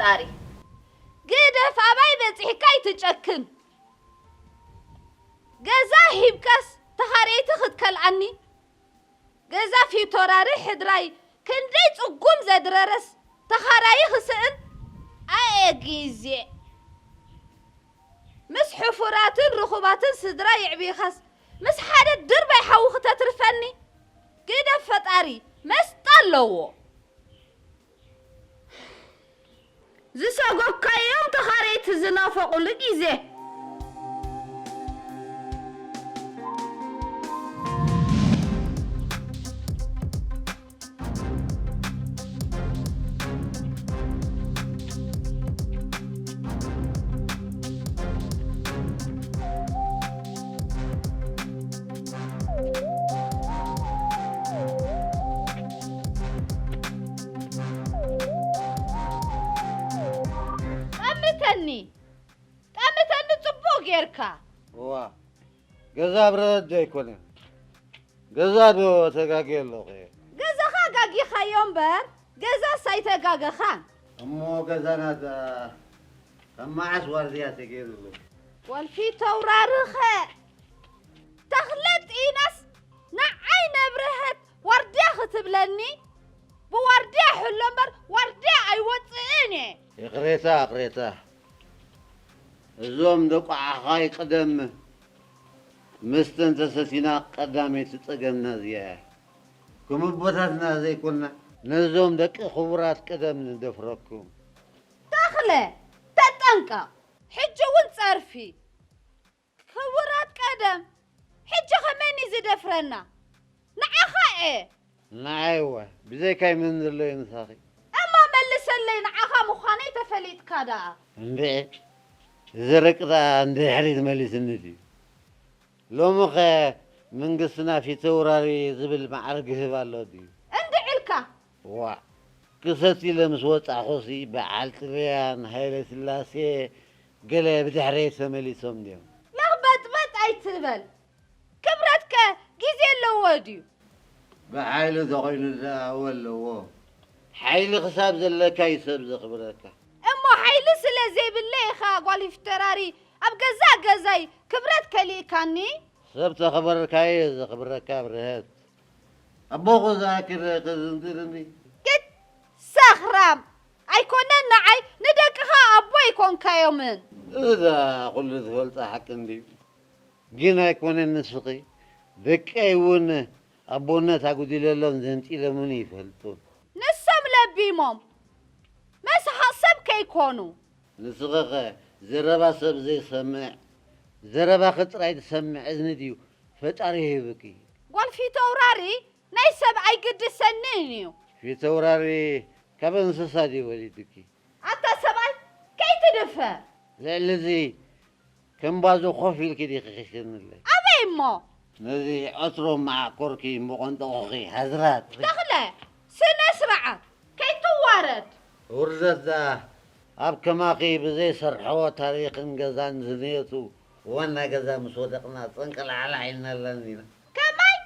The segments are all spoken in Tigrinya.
ኣሪ፣ ግደፍ ኣባይ በጺሕካ ኣይትጨክን። ገዛ ሂብካስ ተኻረይቲ ክትከልኣኒ? ገዛ ፊቶራሪ ሕድራይ ክንደይ ጽጉም ዘድረረስ ተኻራዪ ክስእን ኣየ ግዜ። ምስ ሕፉራትን ርኹባትን ስድራ የዕቢኻስ ምስ ሓደ ድርባይ ሓዊ ክተትርፈኒ? ግደፍ ፈጣሪ መስጣ ኣለዎ። ዝሰጎግካዮም ተኻረይቲ ዝናፈቑሉ ግዜ። ጠምተኒ፣ ጠምተኒ ጽቡቕ ጌርካ። እዋ፣ ገዛ ብረድ ኣይኮነን። ገዛ ዶ ተጋግየ ኣለኹ እየ። ገዛኻ ጋጊኻዮ እምበር፣ ገዛስ ኣይተጋገኻን። እሞ ገዛና ዳ ካብ መዓስ ዋርድያ ተገይሩሉ? ወልፊ ተውራርኸ። ተኽለ ጢናስ ንዓይ ነብርሀት ዋርድያ ክትብለኒ? ብዋርድያ ሕሎ እምበር ዋርድያ ኣይወጽእን እየ። ይቕሬታ፣ ይቕሬታ። እዞም ደቁ ዓኻይ ቅደም መስተን ተሰቲና ቀዳመይቲ ጸገምና እዚኣ እያ። ከም ኣቦታትና ዘይኮንና ነዞም ደቂ ክቡራት ቅደም ንደፍረኩም። ተኽለ፣ ተጠንቀቕ። ሕጂ እውን ጸርፊ። ክቡራት ቀደም፣ ሕጂ ከ መን እዩ ዝደፍረና? ንዓኻ እየ። ንዓይ እወ፣ ብዘይካይ መን ዘሎ እዩ ምሳኺ? እሞ መልሰለይ፣ ንዓኻ ምዃነይ ተፈሊጥካ ደኣ። እንድዒ፣ እዚ ረቂ ደኣ ንድሕሪት መሊስኒ ድዩ? ሎሚ ኸ መንግስትና ፊተውራሪ ዝብል ማዕርግ ይህብ ኣሎ ድዩ? እንድዒ ኢልካ። ዋእ፣ ክሰቲ ኢለ ምስ ወጻእኹሲ በዓል ጥልያን ሃይለ ስላሴ ገለ ብድሕረይ ተመሊሶም ድዮም? ለኽበጥበጥ ኣይትበል። ክብረትከ ግዜ ኣለዎ ድዩ? ብሓይሊ ተኾይኑ ደኣ ኣለዎ። ሓይሊ ክሳብ ዘለካ እዩ ሰብ ዘኽብረካ። እሞ ሓይሊ ስለ ዘይብለይ ኢኻ ጓል ፊተውራሪ ኣብ ገዛእ ገዛይ ክብረት ከሊእካኒ? ሰብ ተኸበርካዮ ዘኽብረካ ብርሀት። ኣቦኹ ዝኣክል ከዝንትርኒ። ግድ ሰኽራም! ኣይኮነን ንዓይ፣ ንደቅኻ ኣቦ ኣይኮንካዮምን። እዛ ኩሉ ዝፈልጦ ሓቂ እንድዩ። ግን ኣይኮነን ንስኺ፣ ደቀይ እውን ኣቦነት ኣጉዲለሎም ዘንጢሎምኒ ይፈልጡ። ንሶም ለቢሞም፣ መስሓቕ ሰብ ከይኮኑ። ንስኺኸ ዘረባ ሰብ ዘይሰምዕ፣ ዘረባኺ ጥራይ ትሰምዕ እዝኒ ድዩ ፈጣሪ ሂብኪ? ጓል ፊተውራሪ ናይ ሰብ ኣይግድሰንን እዩ። ፊተውራሪ ካብ እንስሳ ድዩ ወሊዱኪ? ኣታ ሰብኣይ ከይትድፈር። ልዕሊ እዚ ከም ባዞ ኮፍ ኢልኪ ዲኺ ኺሽንለይ? ኣበይ እሞ? ነዚ ዕትሮ መዓኮርኪ መቖንጠቑኺ ሃዝራት። ተኽለ፣ ስነ ስርዓት፣ ከይትዋረድ። ውርደት ደኣ ኣብ ከማኺ ብዘይሰርሐዎ ታሪኽን ገዛን ዝንየቱ ዋና ገዛ ምስ ወደቕና ጸንቀላዕላዕ ኢልና ኣላን ኢና። ከማይ?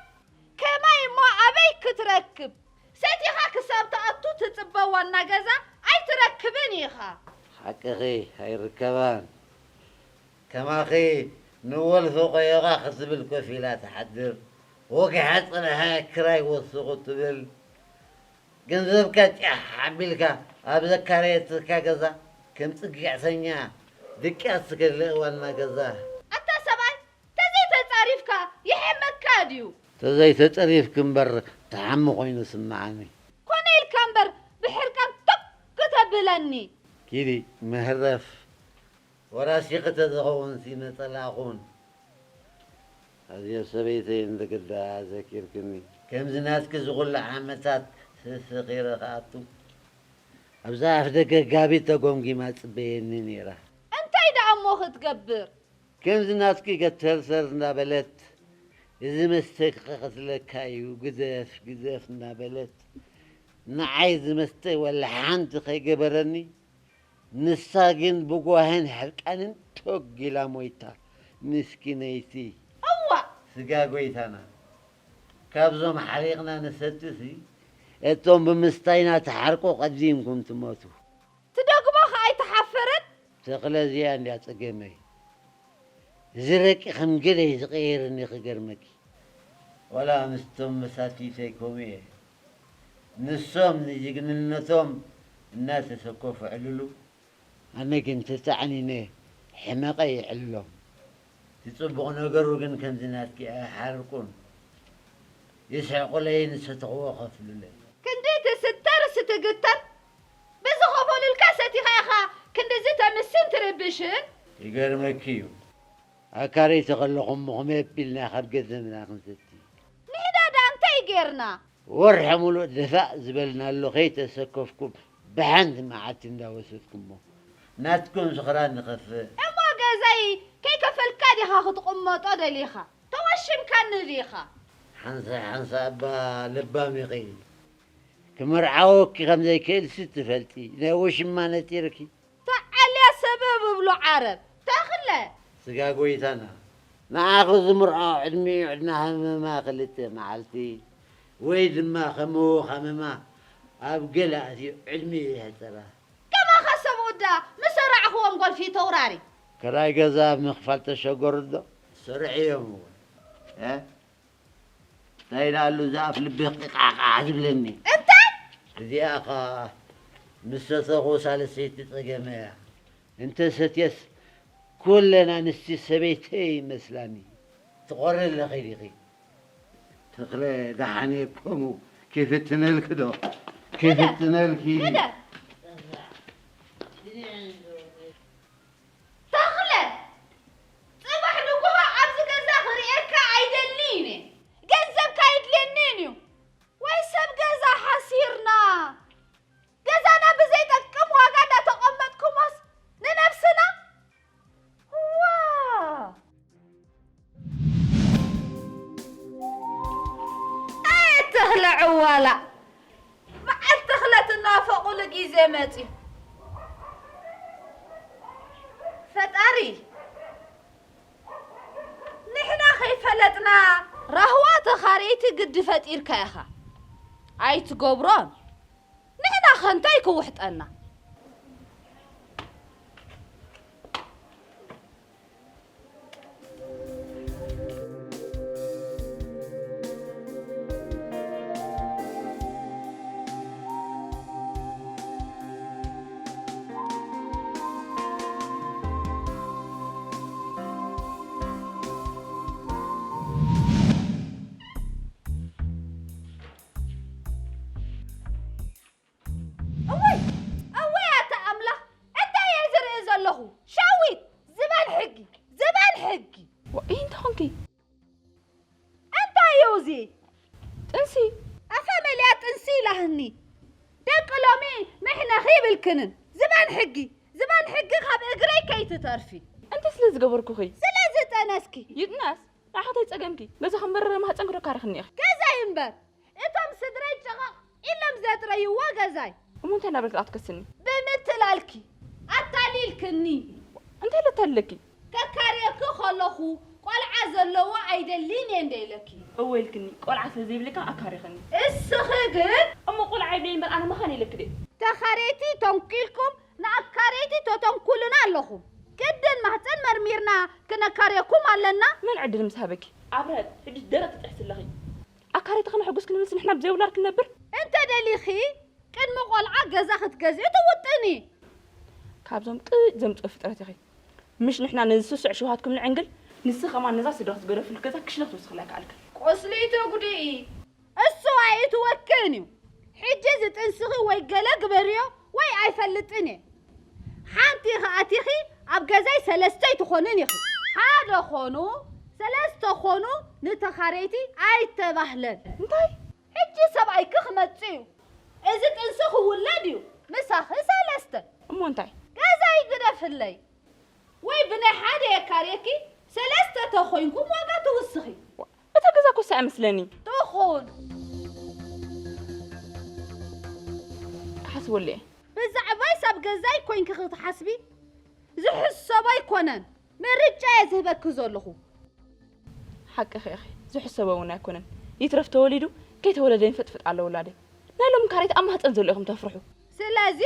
ከማይ እሞ ኣበይ ክትረክብ? ሰቲኻ ክሳብ ትኣቱ ትጽበ ዋና ገዛ ኣይትረክብን ኢኻ። ሓቅኺ ኣይርከባን። ከማኺ ንወልፊ ቆየቓ ክትብል ኮፍ ኢላ ትሓድር። ወጊሓ ጽንሓ ክራይ ወስኹ ትብል። ገንዘብካ ጫሕ ኣቢልካ ኣብ ዘካረየትካ ገዛ ከም ጽግዕተኛ ድቃስ ትከልእ ዋና ገዛ። ኣታ ሰብኣይ፣ ተዘይተጻሪፍካ ይሕመካ ድዩ? ተዘይተጸሪፍኪ እምበር ትሓሚ ኮይኑ ስምዓኒ። ኮነ ኢልካ እምበር ብሕርቃን ቶክ ክተብለኒ። ኪዲ መህረፍ። ወራሲኺ ተዝኸውን ሲ ነጸላ ኹን። ኣዝየ ሰበይተይ እንድግዳ ዘኪርክኒ። ከምዚ ናትኪ ዝኹሉ ዓመታት ስስኺረ ክኣቱ። ኣብዛ ኣፍ ደገ ጋቢ ተጎምጊማ ጽበየኒ ነይራ። እንታይ ደኣ እሞ ክትገብር? ከምዚ ናትኪ ገተርተር እንዳበለት፣ "እዚ መስተ ክቐትለካ እዩ፣ ግደፍ፣ ግደፍ" እንዳበለት፣ ንዓይ እዚ መስተ ወላ ሓንቲ ከይገበረኒ፣ ንሳ ግን ብጓህን ሕርቃንን ቶግ ኢላ ሞይታ፣ ምስኪነይቲ። እዋእ! ስጋ ጎይታና። ካብዞም ሓሪቕና ንሰትሲ፣ እቶም ብምስታይና ትሓርቁ ቀዲምኩም ትሞቱ። ትደግሞ ኸ ተኽለ እዚኣ እንድያ ጸገመይ። እዚ ረቂ ከም ገለ እዩ ዝቐየርኒ ክገርመኪ። ዋላ ምስቶም መሳትይተይ ከምኡ እየ። ንሶም ንጅግንነቶም እናተሰከፉ ዕልሉ። ኣነ ግን ተጻዕኒነ ሕመቐ ይዕልሎም። እቲ ጽቡቕ ነገሩ ግን ከምዚ ናትኪ ኣይሓርቁን። ይስሕቁለይን ዝሰተኽዎ ከፍሉለይ። ክንዲ ትስተር ስትግተር ብዝኸፈሉልካ ሰቲኻ ኢኻ ክንድዚ ተምስን ትርብሽን? ይገርመኪ እዩ። ኣካረይቲ ከለኹም እሞ ከመይ ኣቢልና ካብ ገንዘብና ክንሰቲ? ንሕና ደኣ እንታይ ጌርና? ወርሒ ሙሉእ ደፋእ ዝበልናሉ ከይተሰከፍኩም ብሓንቲ መዓልቲ እንዳወሰድኩሞ። ናትኩም ዝኽራ ንኸፍእ። እሞ ገዛይ ከይከፈልካ ዲኻ ክትቕመጦ ደሊኻ? ተወሽምካኒ ዲኻ? ሓንሳእ ሓንሳእ እባ ለባም ኢኺ። ክምርዓወኪ ከም ዘይክእልሲ ትፈልጢ። ናይ ውሽማ ነጢርኪ። ተዓልያ ሰበብ እብሎ ዓረብ። ተኽለ! ስጋ ጎይታና። ንዓኺ ዝምርዖ ዕድሚኡ ዕድመ ሃመማ ክልተ መዓልቲ ወይ ድማ ከም ምዉቕ ሃመማ ኣብ ገለ ኣትዩ ዕድሚኡ የሕጽራ። ከማኻ ሰብኡት ደኣ ምስ ሰራዕኽዎም ጎልፊ ተውራሪ። ክራይ ገዛ ኣብ ምኽፋል ተሸገሩ ዶ? ስርዕዮም እውን። እ? እንታይ ኢላ ኣሉ እዛ ኣፍ ልቢ ቂቃቃ ዝብለኒ? እንታይ? እዚኣ ኸኣ ምስ ሰተኹ ሳልሰይቲ ጸገመ እያ። እንተ ሰትየስ ኩለን ኣንስቲ ሰበይተይ ይመስላኒ። ትቖሪ ኣለኺ ዲኺ? ተኽለ ደሓን እየ፣ ከምኡ ከይፍትነልኪ ዶ? ከይፍትነልኪ። ግደፍ! ተኽለ! ጽባሕ ንግሆ ኣብዚ ገዛ ክርእየካ ኣይደልን እየ። ገንዘብካ ኣይድልየንን እዩ። ወይ ሰብ ገዛ ሓሲርና። ገዛና ብዘይጠቅም ዋጋ እንዳተቐመጥኩሞስ ንነብስና? ዋ! ኣየ ተኽለ ዕዋላ! በዓል ተኽለ ትናፈቑሉ ግዜ መጺኡ። ፈጣሪ፣ ንሕና ከይፈለጥና ራህዋ ተኻረይቲ ግዲ ፈጢርካ ኢኻ። ኣይትገብሮን። ንሕና ኸ እንታይ ክውሕጠና? እወይ፣ እወይ፣ ኣታ ኣምላኽ፣ እንታይ እየ ዝርኢ ዘለኹ? ሸዊት፣ ዝበን ሕጊ፣ ዝበን ሕጊ። ወ-፣ እንታይ ኾንኪ? እንታይ እዩ እዚ? ጥንሲ። ኣፋ መሊኣ ጥንሲ ኢላህኒ። ደቂ ሎሚ መሕነኺ ይብልክንን። ዝበን ሕጊ፣ ዝበን ሕጊ ካብ እግረይ ከይትተርፊ። እንታይ ስለ ዝገበርኩኺ? ስለ ዝጠነስኪ። ይጥነስ? ንዓኺ እንታይ ጸገምኪ? ገዛ ከም በረረ ማህጸንኪ ዶ ካሪኽኒ ኢኺ? ገዛይ እምበር፣ እቶም ስድረይ ጨቐቕ ኢሎም ዘጥረይዎ ገዛይ። እሞ እንታይ እናበልኪ ደኣ ትከስኒ? ብምትላልኪ፣ ኣታሊልክኒ። እንታይ ለታለኪ? ከካርየኪ ከለኹ ቆልዓ ዘለዎ ኣይደልን እየ እንደ ኢለኪ። እወ ኢልክኒ፣ ቆልዓ ስለ ዘይብልካ ኣካሪኽኒ። እስኺ ግን እሞ ቆልዓ ይብለይ እምበር ኣነ መኻን ኢለኪ ድየ? ተኻረይቲ ተንኪልኩም ንኣካረይቲ ተተንኩሉና ኣለኹም። ግድን ማህፀን መርሚርና ክነካርየኩም ኣለና። መን ዕድል ምስ ሃበኪ? ኣብረሀት፣ ሕጂ ደረት ትጥሕሲ ኣለኺ። ኣካረይቲ ከነሐጉስ ክንብልሲ ንሕና ብዘይውላድ ክንነብር? እንተ ደሊኺ ቅድሚ ቆልዓ ገዛ ክትገዝኢ ትውጥኒ። ካብዞም ቅጭ ዘምፅኦ ፍጥረት ኢኺ። ምሽ ንሕና ነዚ ስሱዕ ሽውሃትኩም ንዕንግል፣ ንስኺ ከማን ነዛ ስድራ ክትገደፍሉ ገዛ ክሽነ ክትውስኽላ ኣይከኣልክን። ቁስሊ ተጉድኢ። እሱ ኣይእትወክን እዩ። ሕጂ ዝጥንስኺ ወይ ገለ ግበርዮ ወይ ኣይፈልጥን እየ። ሓንቲ ኢኺ ኣቲኺ ኣብ ገዛይ ሰለስተ ኣይትኾንን ኢኺ። ሓደ ኾኑ ሰለስተ ኾኑ ንተኻረይቲ ኣይተባህለን። እንታይ? ሕጂ ሰብኣይኪ ክመጽእ እዩ። እዚ ጥንሲ ክውለድ እዩ። ምሳኺ ሰለስተ። እሞ እንታይ? ገዛይ ግደፍለይ። ወይ ብናይ ሓደ የካርየኪ፣ ሰለስተ ተኾይንኩም ዋጋ ትውስኺ። እታ ገዛ እኮ እሳ እያ መስለኒ። ትኹን። ክሓስበሉ እየ። ብዛዕባይ ሳብ ገዛይ ኮይንኪ ክትሓስቢ ዝሕሰብ ኣይኮነን። ምርጫ እየ ዝህበኪ ዘለኹ። ሓቅኺ ኢኺ። ዝሕሰቦ እውን ኣይኮነን። ይትረፍ ተወሊዱ፣ ከይተወለደ ይንፍጥፍጥ ኣሎ ውላደይ። ናይ ሎሚ ካሬት ኣብ ማህፀን ዘሎ ኢኹም ተፍርሑ። ስለዚ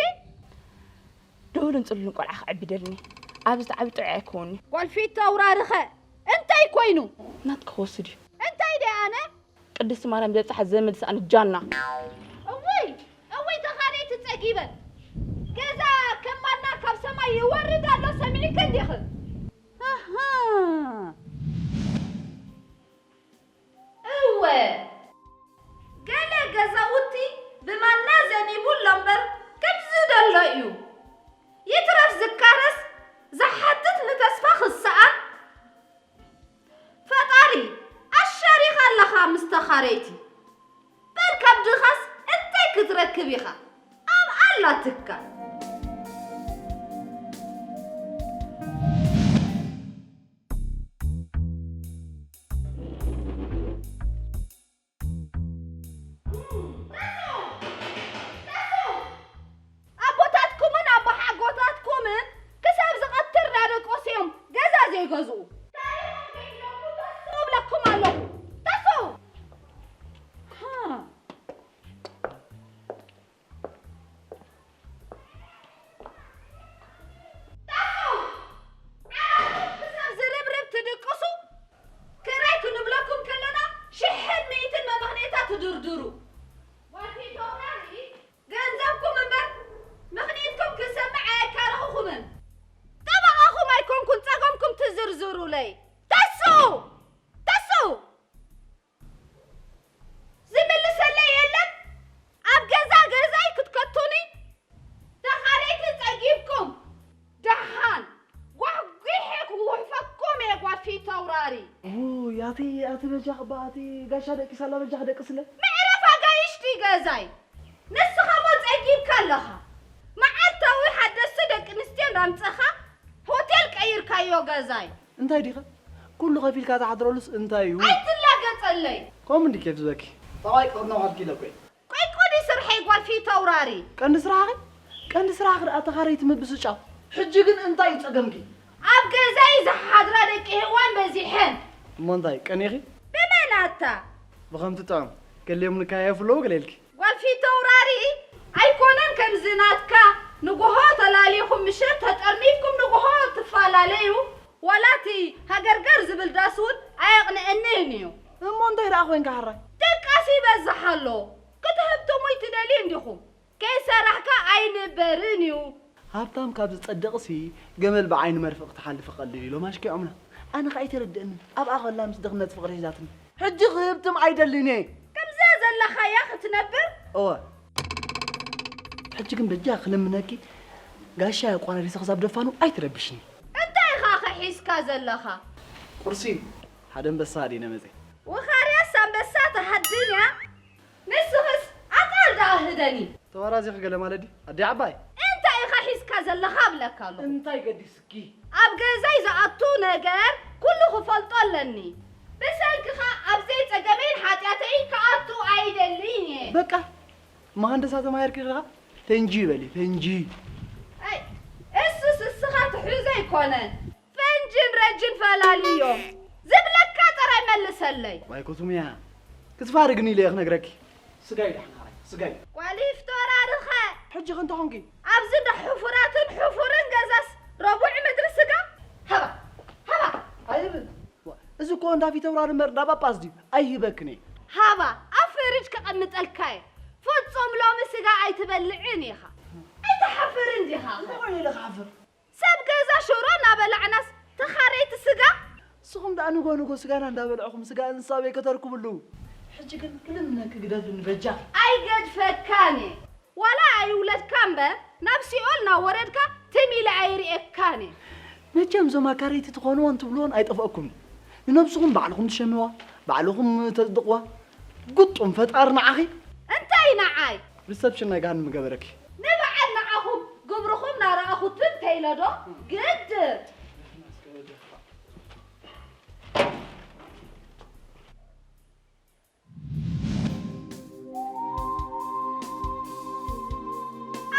ደውልን ጽሉልን ቆልዓ ክዕቢ ደልኒ። ኣብዚ ተዓቢ ጥዑይ ኣይኮን እዩ። ጓል ፊት ኣውራሪ ኸ እንታይ ኮይኑ? ናትኪ ክወስድ እዩ። እንታይ ደይ ኣነ? ቅድስቲ ማርያም ዘብጽሓ ዘመድ ሰኣን ጃና። እውይ፣ እውይ፣ ተኻረይቲ ጸጊበን። ገዛ ከም ማና ካብ ሰማይ ይወርድ ኣሎ ሰሚዕኪ እንዲኺ? ኣሃ። እወ፣ ገለ ገዛውቲ ብማና ዘኒቡ ኣሎ እምበር ከምዚ ደሎ እዩ። ይትረፍ ዝካረስ ዝሓትት ንተስፋ ክሰኣን። ፈጣሪ ኣሻሪኻ ኣለኻ ምስ ተኻረይቲ። በል ካብ ድኻስ እንታይ ክትረክብ ኢኻ? ኣብ ኣላትካ። ኣቦታትኩምን ኣቦሓጎታትኩምን ክሳብ ዝቐትር እናደቆሱ እዮም ገዛ ዘይገዝኡ። ታሪኾም ከይድለኩ ተስኡ እብለኩም ኣለኹ። ተስኡ! ሃ። ተስኡ! ዓራትኩም ክሳብ ዝርብርብ ትድቅሱ፣ ክራይ ክንብለኩም ከለና ሽሕን ሚእትን መመኽነይታ ትድርድሩ። ጓል ፊት ኣውራሪ፣ ገንዘብኩም እምበር ምኽኒትኩም ክሰምዕ ኣየካረኹኹምን። ጠበቓኹም ኣይኮንኩን ጸገምኩም ትዝርዝሩለይ። ተስኡ! ተስኡ! ዝምልሰለይ የለን። ኣብ ገዛ ገዛይ ክትከቱኒ ተኻረይቲ ጸጊብኩም። ደሓን ጓጒሐ ክጉሕፈኩም እየ ጓል ፊት ኣውራሪ። ኡይ፣ ኣቲ፣ ኣቲ በጃኺ እባ፣ ኣቲ ጋሻ ደቂስ ኣላ፣ በጃኺ ደቅስለ። መዕረፍ ኣጋይሽ ድዩ ገዛይ? ንስኻ እሞ ጸጊብካ ኣለኻ። መዓልታዊ ሓደስቲ ደቂ ኣንስትዮ እንዳምጸኻ ሆቴል ቀይርካዮ ገዛይ። እንታይ ዲኻ? ኩሉ ከፊልካ ትሓድረሉስ እንታይ እዩ? ኣይትላገጸለይ። ከምኡ እንዲ ኬፍ ዝበኪ። ጠባይ ቅርና ዋልኪ ኢለ እኮ እየ። ቆይ ቆዲ ስርሐይ ጓል ፊት ኣውራሪ። ቀንዲ ስራሕኺ? ቀንዲ ስራሕኺ ደኣ ተኻረይቲ ምብስጫው። ሕጂ ግን እንታይ እዩ ጸገምኪ? ኣብ ገዛይ ዝሓድራ ደቂ ሄዋን በዚሐን። እሞ እንታይ ቀኒኺ? ብመን ኣታ? ብኸምቲ ጥዑም። ገሊኦም ንካየፉ ኣለዉ ገለ ኢልኪ። ጓል ፊት ኣውራሪ ኣይኮነን ከምዚ ናትካ ንጉሆ ተላሊኹም ምሸት ተጠርኒፍኩም ንጉሆ ትፈላለዩ። ዋላ እቲ ሃገርገር ዝብል ዳስ እውን ኣየቕንአንን እዩ። እሞ እንታይ ደኣ ኮይንካ ሕራይ? ድቃስ ይበዝሕ ኣሎ። ክትህብትሙይ ትደልዩ እንዲኹም። ከይሰራሕካ ኣይንበርን እዩ። ሃብታም ካብ ዝጸድቕሲ ገመል ብዓይኒ መርፍእ ክትሓልፍ ቀሊል እዩ ኢሎም ኣሽኪዖምና። ኣነ ከኣ ኣይተረድእንን። ኣብኣ ከላ ምስ ድኽነት ፍቕሪ ሒዛትኒ። ሕጂ ክህብትም ኣይደልን እየ። ከምዛ ዘለኻያ ክትነብር? እወ። ሕጂ ግን በጃ ክልምነኪ ጋሻ ቆራሪሰ ክሳብ ደፋኑ ኣይትረብሽኒ። እንታይ ኢኻ ከሒዝካ ዘለኻ? ቁርሲ ሓደ ኣንበሳ ኣዲነ መጽየ። ወኻርያስ ኣንበሳ ተሃድን እያ። ንስኽስ ኣጣል ደኣ ህደኒ። ተባራዚኺ ገለ ማለት ድዩ? ኣዲ ዓባይ። እንታይ ኢኻ ሒዝካ ዘለኻ እብለካ ኣለኹ። እንታይ ገዲስኪ? ኣብ ገዛይ ዝኣቱ ነገር ኩሉ ክፈልጦ ኣለኒ። ብሰንክኻ ኣብ ዘይጸገመይን ሓጢኣተይን ክኣቱ ኣይደልይን እየ። በቃ፣ መሃንደሳ ተማሂርኪ ዲኻ? ፈንጂ በሊ፣ ፈንጂ። ኣይ፣ እሱስ እስኻ ትሕዞ ኣይኮነን። ፈንጅን ረጅን ፈላልዮ። ዝብለካ ጥራይ መልሰለይ። ዋይ ኮቱምያ። ክትፋርግኒ ኢለ እየ ክነግረኪ። ስጋይ ዳሕና ሓራይ፣ ስጋይ። ጓሊፍ ተወራርኸ። ሕጂ ኸ እንታይ ኾንኪ? ኣብዚ እንዳ ሕፉራትን ሕፉርን ገዛስ ረቡዕ ምድሪ ስጋ? ሃባ፣ ሃባ። ኣይብል። ዋ፣ እዚ እኮ እንዳ ፊት ኣውራሪ እምበር እንዳ ጳጳስ ድዩ? ኣይህበክን እየ። ሃባ፣ ኣብ ፍሪጅ ከቐምጠልካ እየ። ፍጹም ሎሚ ስጋ ኣይትበልዕን ኢኻ። ኣይትሓፍርን ዲኻ? እንታይ ኢለ ክሓፍር? ሰብ ገዛ ሽሮ እናበላዕናስ ተኻረይቲ ስጋ? ንስኹም ደኣ ንጎ ንጎ ስጋና እንዳበልዕኹም ስጋ እንስሳ ኣበይ ከተርክቡ ኣለዉ? ሕጂ ግን ክልምነኪ ግደፍኒ በጃኺ። ኣይገድፈካን እየ። ዋላ ኣይውለድካ እምበር ናብ ሲኦል እናወረድካ ትም ኢለ ኣይርእየካን እየ። መቸም እዞም ኣካረይቲ ትኾንዎን ትብልዎን ኣይጠፍኦኩምን። ንነብስኹም ባዕልኹም ትሸምዋ፣ ባዕልኹም ተጽድቕዋ። ግጡም ፈጣሪ ንዓኺ። እንታይ ንዓይ? ሪሰፕሽን ናይ ገሃነም ምገበረኪ። ንበዓል ንዓኹም ግብርኹም ናረኣኹ ትም ተይለ ዶ ግድር።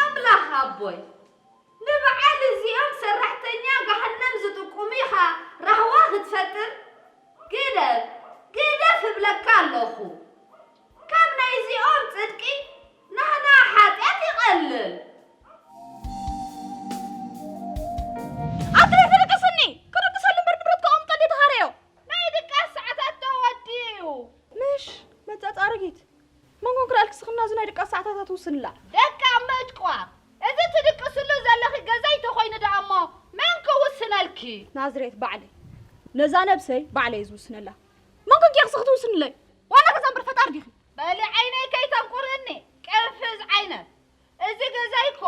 ኣምላኽ ኣቦይ፣ ንበዓል እዚኦም ሰራሕተኛ ገሃነም ዝጥቁሙ ኢኻ ራህዋ ክትፈጥር? ግደፍ፣ ግደፍ እብለካ ኣለኹ። ካብ ናይዚኦም ጽድቂ ናህና ሓጢኣት ይቐልል። ኣቲ ኣረጊት፣ መን ኮንክ ደኣ ኣልኪ ስኽና እዚ ናይ ድቃስ ሰዓታታ ትውስንላ? ደቂ ኣብ ምዕጥቋ። እዚ ትድቅስሉ ዘለኺ ገዛይ ተኾይኑ ደኣ እሞ መን ክውስነልኪ? ናዝሬት ባዕለይ። ነዛ ነብሰይ ባዕለይ እየ ዝውስነላ። መን ኮንክ ኢኺ ስኺ ትውስንለይ? ዋላ ገዛ እምበር ፈጣሪ ዲኺ? በሊ ዓይነይ ከይተንቁርኒ፣ ቅንፍዝ ዓይነት። እዚ ገዛይ እኮ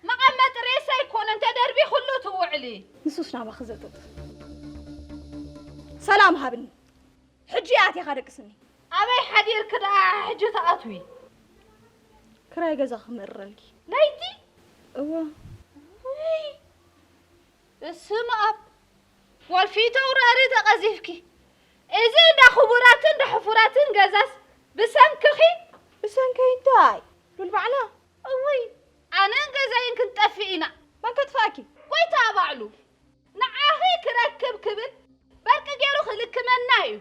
መቐመጢ ሬሳ ኣይኮነን ተደርቢኹሉ ትውዕሊ። ንሱስ ናባኺ ዘጥጥ። ሰላም ሃብኒ። ሕጂ እያ ኣትያ ደቅስኒ። ኣበይ ሓዲርኪ ደኣ ሕጂ ትኣትዊ? ክራይ ገዛ ክምእረልኪ። ለይቲ? እወ። ውይ፣ በስመ ኣብ። ጓል ፊተውራሪ ተቐዚፍኪ። እዚ እንዳ ክቡራትን እንዳ ሕፉራትን ገዛስ ብሰንክኺ? ብሰንከይ እንታይ? ሉል ባዕላ? እውይ፣ ኣነን ገዛይን ክንጠፍእ ኢና። መን ከጥፍኣኪ? ጎይታ ባዕሉ። ንዓኺ ክረክብ ክብል በርቂ ገይሩ ክልክመና እዩ።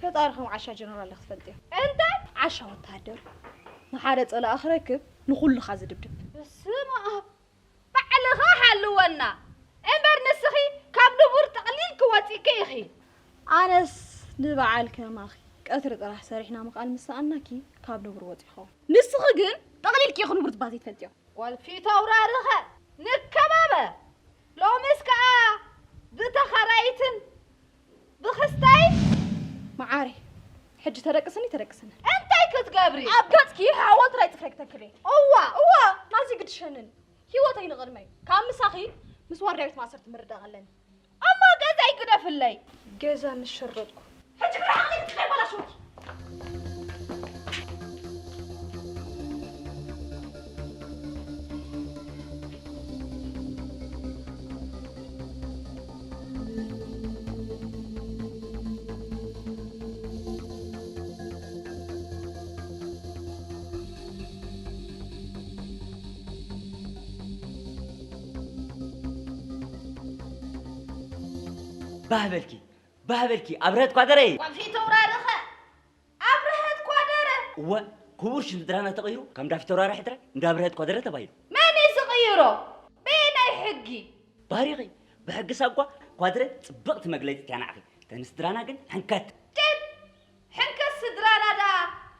ፈጣሪ ከም ዓሻ ጀነራል ክትፈልጥዮ። እንታይ? ዓሻ ወታሃደር። ንሓደ ጸላኢ ክረክብ ንኹልኻ ዝድብድብ። በስመ ኣብ። ባዕልኻ ሓልወና። እምበር ንስኺ ካብ ንቡር ጠቕሊልኪ ወጺእኪ ኢኺ። ኣነስ ንበዓል ከማኺ ቀትሪ ጥራሕ ሰሪሕና ምኽኣል ምስ ሰኣናኪ ካብ ንቡር ወጺ ይኸውን። ንስኺ ግን ጠቕሊልኪ ኢኺ ንቡር ትባል ዘይትፈልጥዮ። ጓል ፊት ኣውራርኸ ንከባበር። ሎምስ ከኣ ብተኸራይትን ብኽስታይ። መዓረይ፣ ሕጂ ተደቅስኒ ተደቅስኒ። እንታይ ክትገብሪ? ኣብ ገጽኪ ሓወት ናይ ጽፍረይ ክተክል እየ። እዋ፣ እዋ፣ ናዚ ግድሸንን። ህይወተይ ንቕድመይ። ካብ ምሳኺ ምስ ዋርዳዊት ማእሰርቲ ምርዳእ ኣለኒ። እሞ ገዛይ ግደፍለይ። ገዛ ምስ ሸረጥኩ። ሕጂ ግዳ ዓቕሊ ክትከይ በላሸወኪ። ባህ በልኪ፣ ባህ በልኪ፣ ኣብርሀት ኳደረይ። ቋንፊ ተውራርኸ፣ ኣብርሀት ኳደረ። እወ፣ ክቡር ሽም ስድራና ተቐይሩ፣ ካብ እንዳ ፊተውራሪ ሕድረ እንዳ ኣብርሀት ኳደረ ተባሂሉ። መን እዩ ዝቕይሮ? በየናይ ሕጊ? ባሪኺ፣ ብሕጊ ሳጓ ኳድረ ጽብቕቲ መግለጺት እያ ንዓኺ። እተን ስድራና ግን ሕንከት። ድድ! ሕንከት ስድራና ደኣ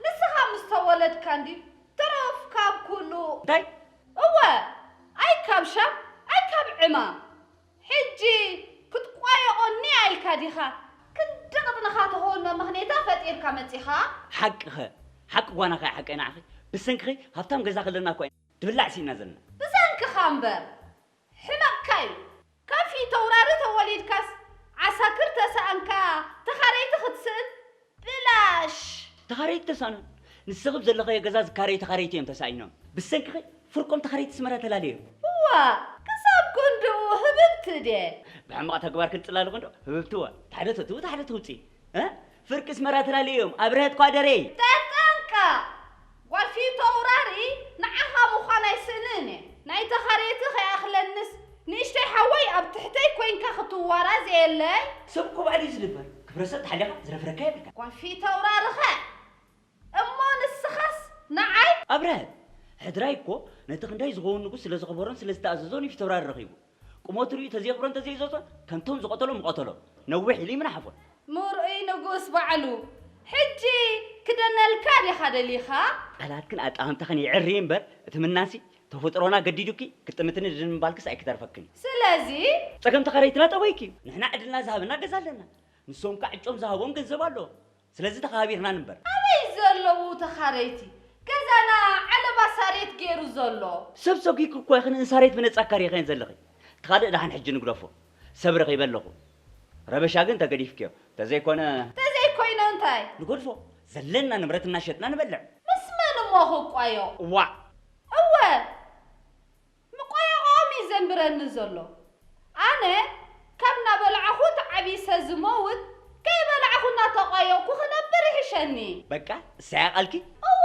ንስኻ ምስ ተወለድካ እንድዩ ትሩፍ ካብ ኩሉ። እንታይ? እወ፣ ኣይ ካብ ሻም፣ ኣይ ካብ ዕማም። ሕጂ ክትቋየቖኒ ኣልካ ዲኻ? ክንዲ ቅጥንኻ ተኾን መመኽኔታ ፈጢርካ መጺኻ? ሓቅኸ፣ ሓቂ ጓናኻ ሓቂ ንዓኺ። ብሰንክኺ ሃብታም ገዛ ከለና እኳ ኢና ድብላዕ ሲእና ዘለና። ብሰንክኻ እምበር። ሕመቕካ እዩ። ካብ ፊተውራሪ ተወሊድካስ ዓሳክር ተሰኣንካ ተኻረይቲ ክትስእን ብላሽ። ተኻረይቲ ተሳእኖ። ንስኺ ብዘለኸዮ ገዛ ዝካረዩ ተኻረይቲ እዮም ተሳኢኖም። ብሰንክኺ ፍርቆም ተኻረይቲ ስመራ ተላለዮም። እዋ፣ ክሳብ ክንድኡ ህብብቲ ድየ? ብሕማቕ ተግባር ክንጽላልኹ እንዶ ህብብቲ እዋ። ታሕደ ተትው፣ ታሕደ ተውጽኢ። እ? ፍርቂ ኣስመራ ተላለዮም ኣብርሀት ኳደረይ። ተጠንቀቕ! ጓል ፊቶ ኣውራሪ ንዓኻ ምዃን ኣይስእንን እየ። ናይ ተኻረይቲ ከይኣኽለንስ ንእሽተይ ሓወይ ኣብ ትሕተይ ኮይንካ ክትዋራዝ የለይ። ሰብ እኮ ባዕሉ እዩ ዝድፈር። ክብረሰብ ተሓሊኻ ዝደፍረካ የብልካ። ጓል ፊቶ ኣውራሪኸ እሞ ንስኻስ ንዓይ? ኣብርሀት፣ ሕድራይ እኮ ነቲ ክንዳይ ዝኸውን ንጉስ ስለ ዘኽበሮን ስለ ዝተኣዘዞን እዩ ፊተውራሪ ረኺቡ። ቁመቱ ርእዩ ተዘየኽብሮን ተዘየዘዞን ከምቶም ዝቐተሎም ምቐተሎም። ነዊሕ ኢሉ ይምናሓፎን። ምርኡይ ንጉስ ባዕሉ። ሕጂ ክደነልካ ዲኻ ደሊኻ? ቃላትክን ኣጠማምታኽን የዕሪ እምበር፣ እቲ ምናንሲ ተፈጥሮና ገዲዱኪ ክትጥምትኒ ድድን ምባልክስ ኣይክተርፈክን እዩ። ስለዚ? ጸገም ተኻረይትና ጠባይኪ እዩ። ንሕና ዕድልና ዝሃበና ገዛ ኣለና። ንሶም ከ ዕጮም ዝሃቦም ገንዘብ ኣሎ። ስለዚ ተኸባቢርና ንንበር። ኣበይ ዘለዉ ተኻረይቲ? ገዛና ዓለባ ሳሬት ገይሩ ዘሎ። ሰብ ሰጒግኪ እኮ ኢኺ ንእን ሳሬት ብነጻ ኣካሪኽየን ዘለኺ። እቲ ካልእ ደሓን ሕጂ ንግደፎ። ሰብ ረኺበ ኣለኹ። ረበሻ ግን ተገዲፍክዮ። ተዘይኮነ ተዘይኮይነ እንታይ? ንገድፎ። ዘለና ንብረት እናሸጥና ንበልዕ። ምስ መን እሞ ክቋዮ? እዋእ! እወ! ምቋዮቖኦም እዩ ዘንብረኒ ዘሎ። ኣነ ካብ እናበላዕኹ ተዓቢሰ ዝመውት፣ ከይበላዕኹ እናተቋየቕኩ ክነብር ይሕሸኒ። በቃ፣ እሰያ ቃልኪ? እወ፣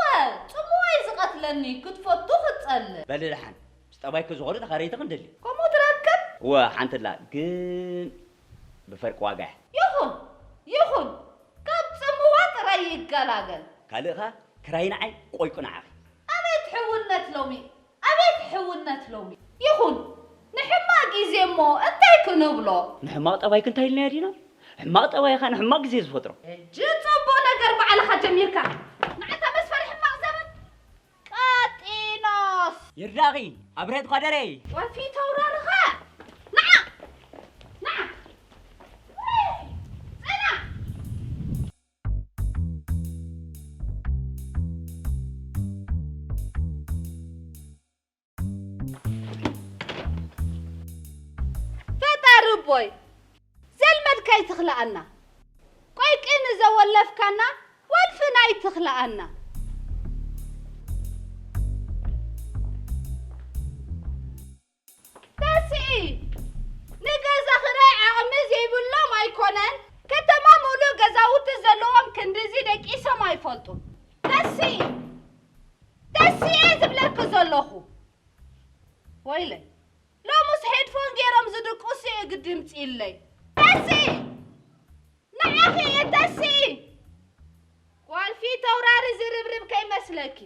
ጽምዋ እዩ ዝቐትለኒ፣ ክትፈቱ ክትጸልእ። በሊ ደሓን፣ ምስ ጠባይኪ ዝኾኑ ተኻረይቲ ክንደሊ። ከምኡ ትረክብ? እወ፣ ሓንቲ ኣላ፣ ግን ብፈርቂ ዋጋ እያ። ይኹን፣ ይኹን፣ ካብ ጽምዋ ጥራይ ይገላገል። ካልእኻ ክራይ ንዓይ፣ ቆይቁ ንዓኺ። ኣቤት ሕውነት ሎሚ! ኣቤት ሕውነት ሎሚ! ይኹን፣ ንሕማቕ ግዜ እሞ እንታይ ክንብሎ? ንሕማቕ ጠባይኪ እንታይ ኢልናዮ ዲና? ሕማቕ ጠባይኻ ንሕማቕ ግዜ ዝፈጥሮ። ሕጂ ጽቡቕ ነገር ባዕልኻ ጀሚርካ። ይርዳኺ ኣብርሀት ኳደረይ። ወፊ ተውራርኻ። ንዓ! ንዓ! ውይ! ጽናሕ! ፈጣሪ ቦይ ዘልመድካ ይትኽልኣና። ቆይ ቅን ዘወለፍካና ወልፍና ይትኽልኣና። ተስኢ ንገዛ ክራይ ዓቕሚ ዘይብሎም ኣይኮነን፣ ከተማ ሙሉእ ገዛውቲ ዘለዎም ክንድዚ ደቂሶም ኣይፈልጡን። ተስኢ ተስኤ ዝብለኪ ዘለኹ። ወይለይ ሎምስ ሄድፎን ገይሮም ዝድቅሱ እየ ግዲ ድምፂ ኢለይ። ተስኢ ንዓኺ እየ ተስኢ። ጓልፊ ተውራሪ ዝርብርብ ከይመስለኪ።